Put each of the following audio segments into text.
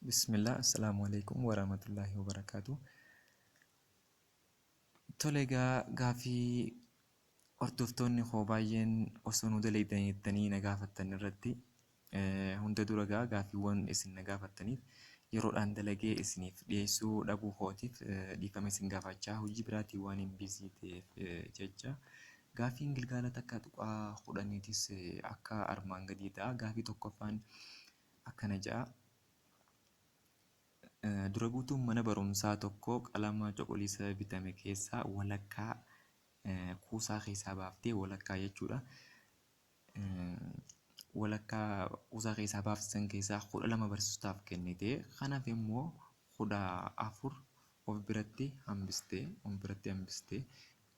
Bismillah, Assalaamu alaikum warahmatullaahi wabarakaatu. Tole egaa gaaffii hordoftoonni koo baay'een osoo nu daleeytanii jettanii na gaafattan irratti hunda dura egaa gaaffiiwwan isin na gaafattaniif yeroodhaan dalagee isiniif dhiyeessuu dhabuu kootiif dhiifama isin gaafachaa hojii biraatiin waan hin biizii ta'eef jecha gaaffiin gilgaala takka tuqaa kudhaniitis akka armaan gadii ta'a. Gaaffii tokkoffaan akkana jedha. Dura buutuun mana barumsaa tokko qalama cuquliisa bitame keessaa walakkaa kuusaa keessaa baaftee walakkaa jechuudha. Walakkaa kuusaa keessaa baafte san keessaa 12 barsiisotaaf kennite. Kanaaf immoo 14 of biratti hambiste of biratti hambiste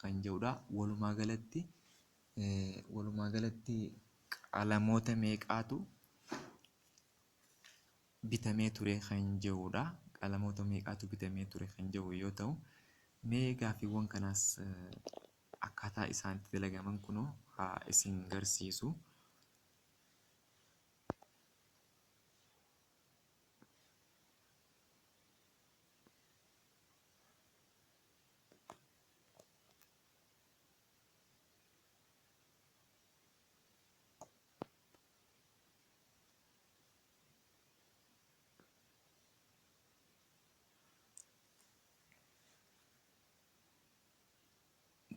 kan jedhudha. Walumaa galatti walumaa galatti qalamoota meeqaatu bitamee ture kan jedhudha. Qalamoota meeqaatu bitamee ture kan jedhu yoo ta'u, mee gaaffiiwwan kanaas akkaataa isaan itti dalagaman kunoo haa isin garsiisu.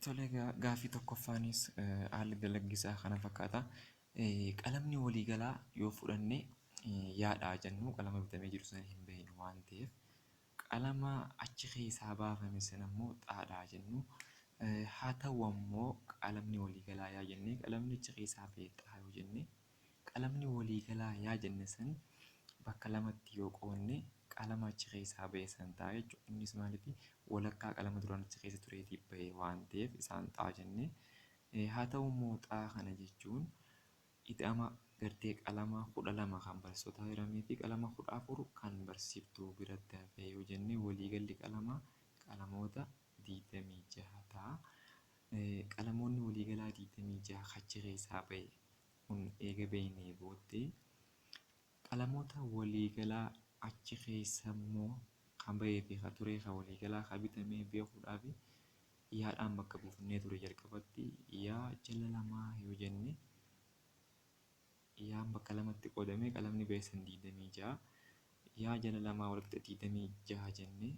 Tole egaa gaaffii tokkoffaanis haalli dalaggi isaa kana fakkaata. Qalamni waliigalaa yoo fudhanne yaadhaa jennu qalama bitamee jiru sana hin beeknu waan ta'eef qalama achi keessaa baafame sana immoo xaadhaa jennu. Haa ta'u ammoo qalamni waliigalaa yaa jennee qalamni achi keessaa ba'e xaa yoo jenne Qalamni waliigalaa yaa jenne san bakka lamatti yoo qoodne qalama achi keessaa bahe san ta'a jechuudha. Innis maaliif walakkaa qalama duraan achi keessa tureetii bahe waan ta'eef isaan xaa jenne. Haa ta'u immoo xaa kana jechuun ida'ama gartee qalama 12 kan barsiisotaa hiramee fi qalama 14 kan barsiiftuu biratti hafe yoo jenne waliigalli qalamaa qalamoota 26 ta'a. Qalamoonni waliigalaa 26 achi keessaa bahe kun eega beeknee booddee qalamoota waliigalaa achi keessa immoo kan bahee fi ka turee ka waliigalaa ka bitamee beekuudhaaf yaadhaan bakka buufnee ture jalqabatti yaa jala lamaa yoo jenne yaan bakka lamatti qoodamee qalamni bahe san 26 yaa jala lamaa walqixa 26 jenne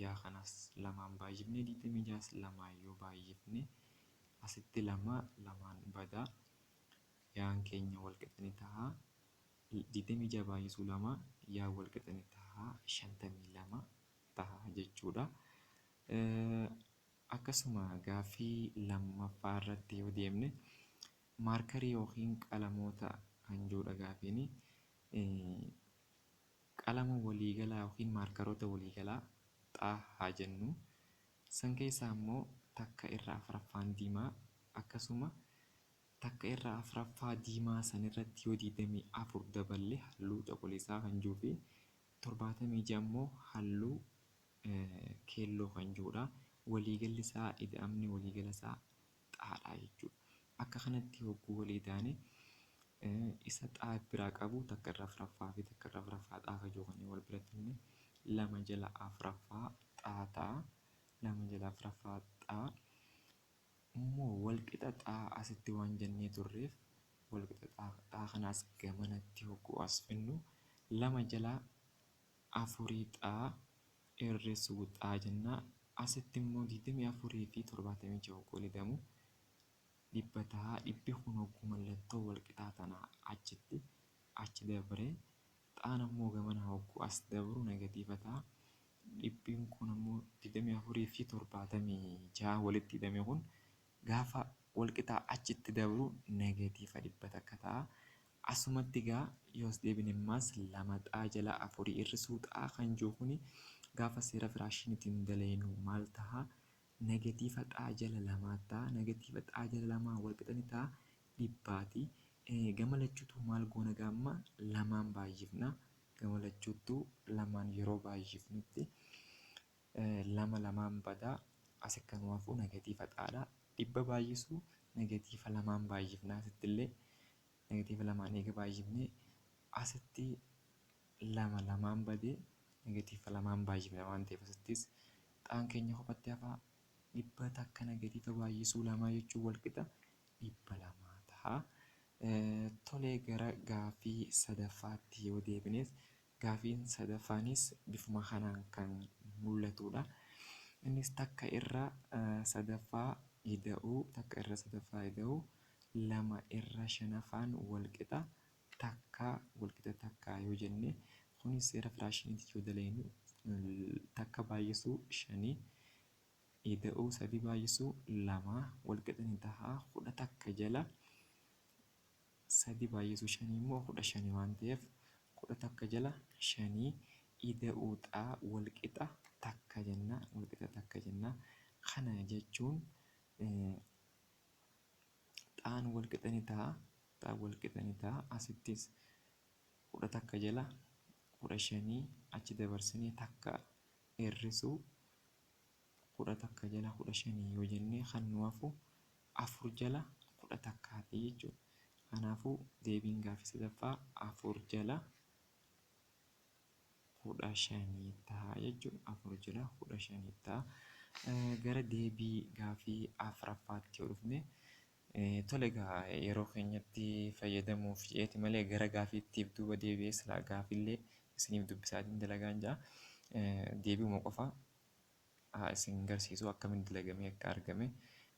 yaa kanas lamaan baay'ifne 26s lamaan yoo baay'ifne asitti lama lamaan bada yaan keenya wal qixa ni taha. 26 baay'isuu 2 yaan wal qixa ni taha 52 taha jechuudha. Akkasuma gaaffii lammaffaa irratti yoo deemne maarkarii yookiin qalamoota kan jedhudha gaaffiin. Qalama waliigalaa yookiin maarkaroota waliigalaa xaa haa jennu. San keessaa immoo takka irra afraffaan diimaa akkasuma takka irra afraffaa diimaa san irratti yoo 24 daballe halluu cuquliisaa kan jiru fi 76 immoo halluu keelloo kan jirudha. Waliigalli isaa ida'amni waliigala isaa xaadha jechuudha. Akka kanatti hogguu walii taane isa xaa biraa qabu takka irra afraffaa fi takka irra afraffaa xaa kan jiru kanneen wal biratti finne lama jala afraffaa xaa ta'a. Lama jala afraffaa xaa immoo walqixa xaa asitti waan jennee turreef walqixa xaa kanaas gamanatti hogguu as finnu lama jala afurii xaa hir'isuu xaa jenna. Asitti immoo 24 fi 76 hogguu waliigamu dhibba ta'a. Dhibbi kun hogguu mallattoo walqixaa tana achitti achi dabre xaan ammoo gamana hogguu as dabru negatiiva ta'a. Dhibbiin kun ammoo 24 fi 76 walitti hidhame kun gaafa walqixaa achitti dabru negatiiva 100 ta'a. Asumatti egaa yoo as deebine ammaas lama xaa jala afurii hir'isuu xaa kan jiru kuni gaafa seera firaashiniitiin daleenu maal ta'a? Negatiiva xaa jala lamaa ta'a. Negatiiva xaa jala lamaa walqixa ni ta'a dhibbaati. Gama lachuutuu maal goona gaamma lamaan baay'ifna. Gama lachuuttuu lamaan yeroo baay'ifnutti lama lamaan bada. As akka nu hafu negatiiva xaadha. Dhibba baay'isuu negatiiva lamaan baay'ifna asittillee negatiiva lamaan eega baay'ifne asitti lama lamaan badee negatiiva lamaan baay'ifna waan ta'eef asittis xaan keenya kophatti hafaa 100 negatiiva baay'isuu 2 jechuun walqixa 200 ta'a. Tolee gara gaaffii sadaffaatti yoo deebines gaaffiin sadaffaanis bifuma kanaan kan mul'atudha. Innis takka irra sadaffaa ida'uu takka irra sadaffaa ida'uu 2 irra shanaffaan walqixa takka walqixa takka yoo jenne kunis seera firaashiniitti yoo dalagnu takka baay'isuu 5 ida'uu 3 baay'isuu 2 walqixa ni ta'a 11 jala 3 baay'isuu 5 immoo 15 waan ta'eef 11 jala 5 ida'uu xaa walqixa takka jenna walqixa takka jenna. Kana jechuun xaan walqixa ni ta'a xaan walqixa ni ta'a asittis 11 jala 15 achi dabarsinee takka hir'isuu 11 jala 15 yoo jenne kan nu hafu 4 jala 11 jechuudha. Kanaafuu deebiin gaaffii sadaffaa 4 jala 15 ta'a jechuudha. 4 jala 15 ta'a. Gara deebii gaaffii afuraffaatti yoo dhufne tole egaa yeroo keenyatti fayyadamuuf jeeti malee gara gaaffiittiif duuba deebi'ee silaa gaaffiillee isiniif dubbisaatiin dalagaan jira. Deebi'uma qofa haa isin garsiisu akkamiin dalagamee akka argame.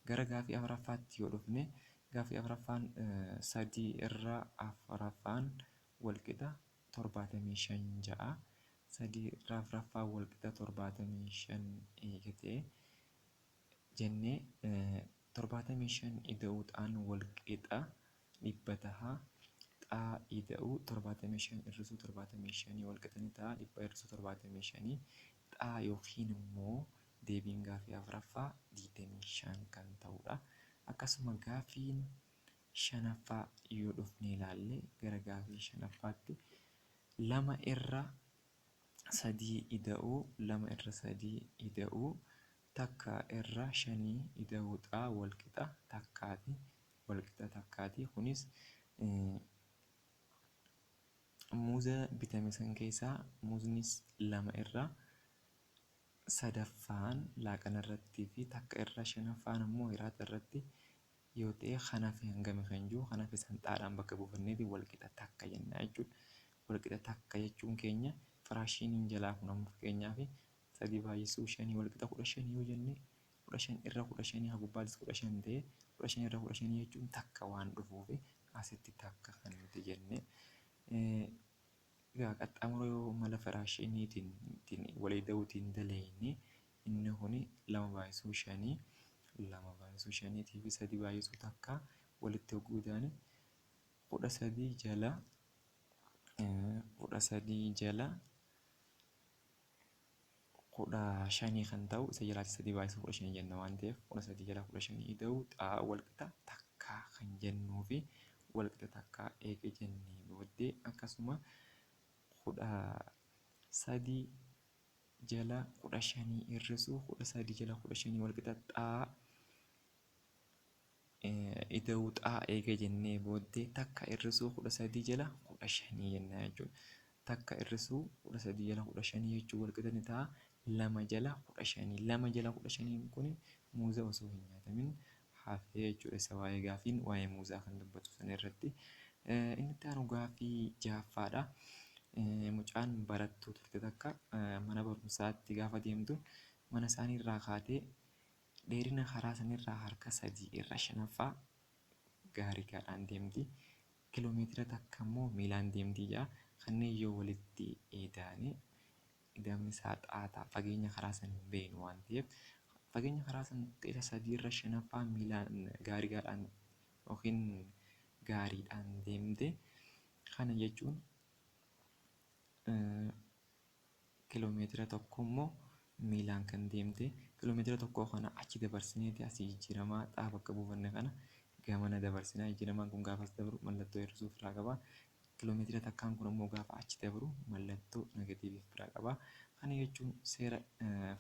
Gara gaaffii afuraffaatti yoo dhufne gaaffii afuraffaan 3 irra afuraffaan walqixa 75 ja'a. 3 irra afuraffaan walqixa 75 eegatee jennee 75 ida'uu xaan walqixa 100 ta'a. Xaa ida'uu 75 hir'isuu 75 walqixa ni ta'a. 100 hir'isuu 75 xaa yookiin immoo deebiin gaaffii afuraffaa 25 kan ta'udha. Akkasuma gaaffiin shanaffaa yoo dhufne ilaalle gara gaaffii shanaffaatti 2 irra 3 ida'uu 2 irra 3 ida'uu takka irra 5 ida'uu xaa walqixa takkaati walqixa takkaati. Kunis muuza bitame san keessaa muuznis 2 irra sadaffaan laaqana irrattii fi takka irra shanaffaan ammoo hiraata irratti yoo ta'e kan hafe hangami kan jiru kan hafe san xaadhaan bakka buufanneeti walqixa takka jenna jechuudha. Walqixa takka jechuun keenya firaashiniin jalaa kun amma fakkeenyaaf 3 baay'isuu 5 walqixa 15 yoo jenne 15 irra 15 haa gubbaatis 15 ta'e 15 irra 15 jechuun takka waan dhufuufi asitti takka kan nuti jenne. Egaa qaxxaamura yoo mala firaashiniitiin walii da'uutiin dalagne inni kuni 2 baay'isuu 5 2 baay'isuu 5 fi 3 baay'isuu takka walitti hogguu ta'ani 13 jala 13 jala 15 kan ta'u isa jalaatti 3 baay'isuu 15 jenna waan ta'eef 13 jala 15 ida'uu xaa walqixa takka kan jennuu fi walqixa takka eega jennee booddee akkasuma 13 jala 15 hir'isuu 13 jala 15 walqixa xaa ida'uu xaa eega jennee booddee takka hir'isuu 13 jala 15 jenna jechuudha. Takka hir'isuu 13 jala 15 jechuun walqixa ni ta'a 2 jala 15. 2 jala 15 kun muuza osoo hin nyaatamin hafee jechuudha. Isa waa'ee gaaffiin waa'ee muuzaa kan dubbatu sana irratti. Inni itti aanu gaaffii ja'affaadha. Mucaan barattuu turte takka mana barumsaatti gaafa deemtu mana isaanii irraa kaatee dheerina karaa sanirraa harka 3 irra shanaffaa gaarigaadhaan deemti. Kiiloomeetira takka immoo miilaan deemti jedha. Kanneen yoo walitti ida'anii ida'amni isaa xaataa fageenya karaa san hin beeknu waan ta'eef fageenya karaa san qixa 3 irra shanaffaa miilaan gaarigaadhaan yookiin gaariidhaan deemte. Kana jechuun kiiloomeetira tokko immoo miilaan kan deemte kiiloomeetira tokko kana achi dabarsineeti asii jijjiiramaa xaa bakka buufanne kana gamana dabarsinaa. Jijjiiramaan kun gaafas dabru mallattoo hir'isuu ofirraa qaba. Kiiloomeetira takkaan kun ammoo gaafa achi dabru mallattoo negatiivii ofirraa qaba. Kana jechuun seera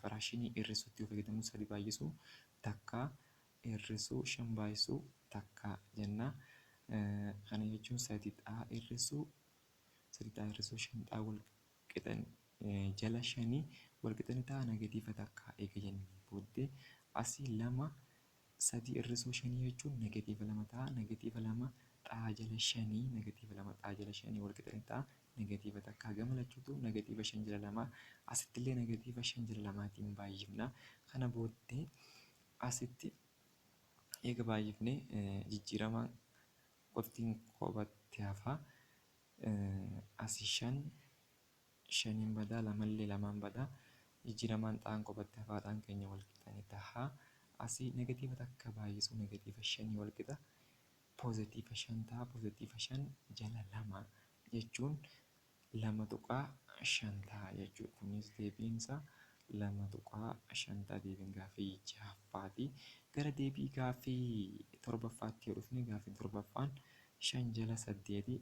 firaashinii hir'isuutti yoo fayyadamnu 3 baay'isuu takka hir'isuu 5 baay'isuu takka jenna. Kana jechuun 3 xaa hir'isuu Sadii xaa hir'isuu shan xaa wal qixan jala shanii wal qixani ta'a negatiiva takka eega jennee booddee asii lama sadii hir'isuu shanii jechuun negatiiva lama ta'a. Negatiiva lama xaa jala shanii negatiiva lama xaa jala shanii wal qixani ta'a negatiiva takka gama lachuutu negatiiva shan jala lama asittillee negatiiva shan jala lamaatiin baay'ifna. Kana booddee asitti eega baay'ifne jijjiiramaan qoftiin kophatti hafa. Asii shan shaniin badaa lamallee lamaan badaa jijjiiramaan xaan kophatti hafaadhaan keenya wal qixani taha. Asii negatiiva takka baay'isuu negatiiva shanii wal qixa poozitiiva shan ta'a. Poozitiiva shan jala lama jechuun 2.5 ta'a jechuudha. Kunis deebiinsa 2.5 ta'a deebiin gaaffii jahaffaati. Gara deebii gaaffii torbaffaatti yoo dhufne gaaffiin torbaffaan shan jala saddeeti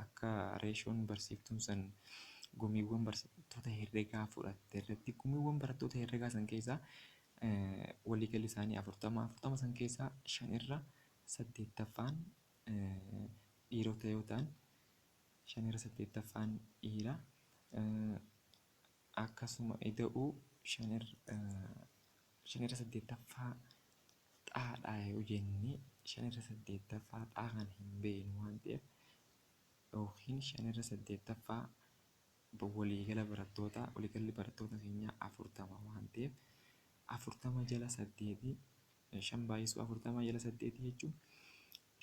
akka reeshoon barsiiftuun san gumiiwwan barattoota herregaa fudhatte irratti gumiiwwan barattoota herregaa san keessaa waliigalli isaanii 40 40 san keessaa shan irra saddeettaffaan dhiirota yoo ta'an shan irra saddeettaffaan dhiira akkasuma ida'uu shan irra saddeettaffaa xaadhaa yoo jenne shan irra saddeettaffaa xaa kana hin beeknu waan ta'eef yookiin shan irra saddeettaffaa waliigala barattoota waliigalli barattoota keenyaa 40 waan ta'eef 40 jala saddeeti shan baay'isuu 40 jala saddeeti jechuun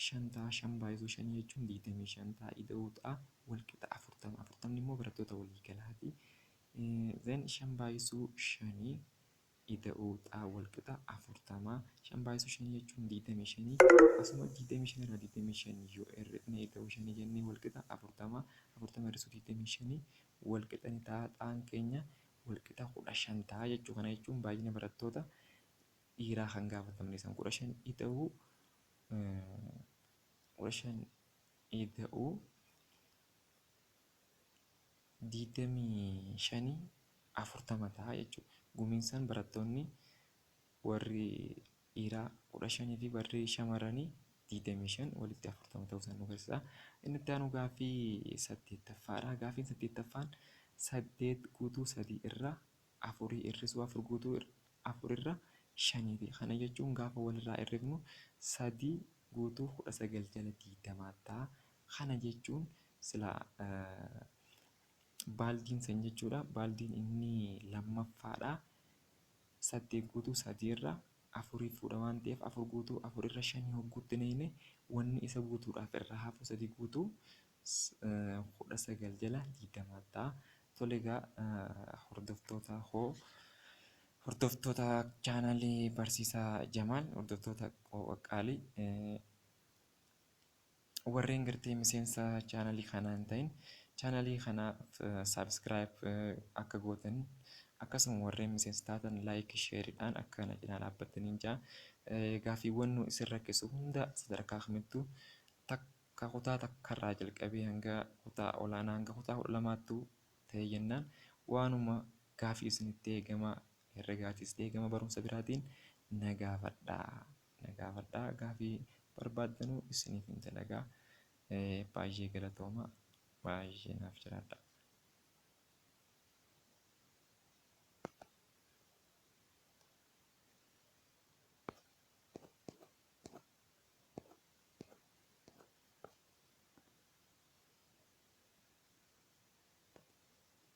shan ta'a shan baay'isuu shanii jechuun 25 ta'a ida'uu ta'a walqixa 40 40 immoo barattoota waliigalaati. Then shan baay'isuu shanii ida'uu ta'a walqixa 40 shan baay'isuu shanii jechuun 25 asuma 25 irraa 25 yoo hir'ifne ida'uu shanii jennee walqixa 40 40 hir'isuu 25 walqixa ni ta'a xaan keenya walqixa 15 ta'a jechuu kana jechuun baay'ina barattoota dhiiraa kan gaafatamne san 15 ida'uu 15 ida'uu 25 40 ta'a jechuudha. Gumiin san barattoonni warri dhiiraa 15 fi warri shamarranii 25 walitti 40 ta'uu isaan nu agarsiisa. Inni itti aanu gaaffii saddeettaffaadha. Gaaffiin saddeettaffaan saddeet guutuu sadii irra afurii hir'isuu afur guutuu afur irra shaniiti. Kana jechuun gaafa walirraa hir'ifnu sadii guutuu 19 jala 20 ta'a. Kana jechuun sila baaldiin san jechuudha. Baaldiin inni lammaffaadha. Saddeet guutuu sadii irra afurii fuudha waan ta'eef afur guutuu afur irra shanii hogguutti neeyne wanni isa guutuudhaaf irraa hafu sadii guutuu 19 jala 20 ta'a. Tole egaa hordoftoota hoo hordoftoota chaanaalii Barsiisaa Jamaal hordoftoota qaqqaalii warreen gartee miseensa chaanaalii kanaa hin ta'in chaanaalii kanaaf subscribe akka gootan akkasuma warreen miseensa taatan like sheeriidhaan akka kana cinaa dhaabbatanii jaa gaaffiiwwan nu isin rakkisu hunda sadarkaa kamittuu takka kutaa takkarraa jalqabee hanga kutaa olaanaa hanga kutaa 12ttuu ta'e jennaan waanuma gaaffii isinitti eegama herregaatis ta'e gama barumsa biraatiin na gaafadhaa gaaffii barbaaddanuu isiniif hin dalagaa baay'ee galatooma baay'ee naaf jiraadha.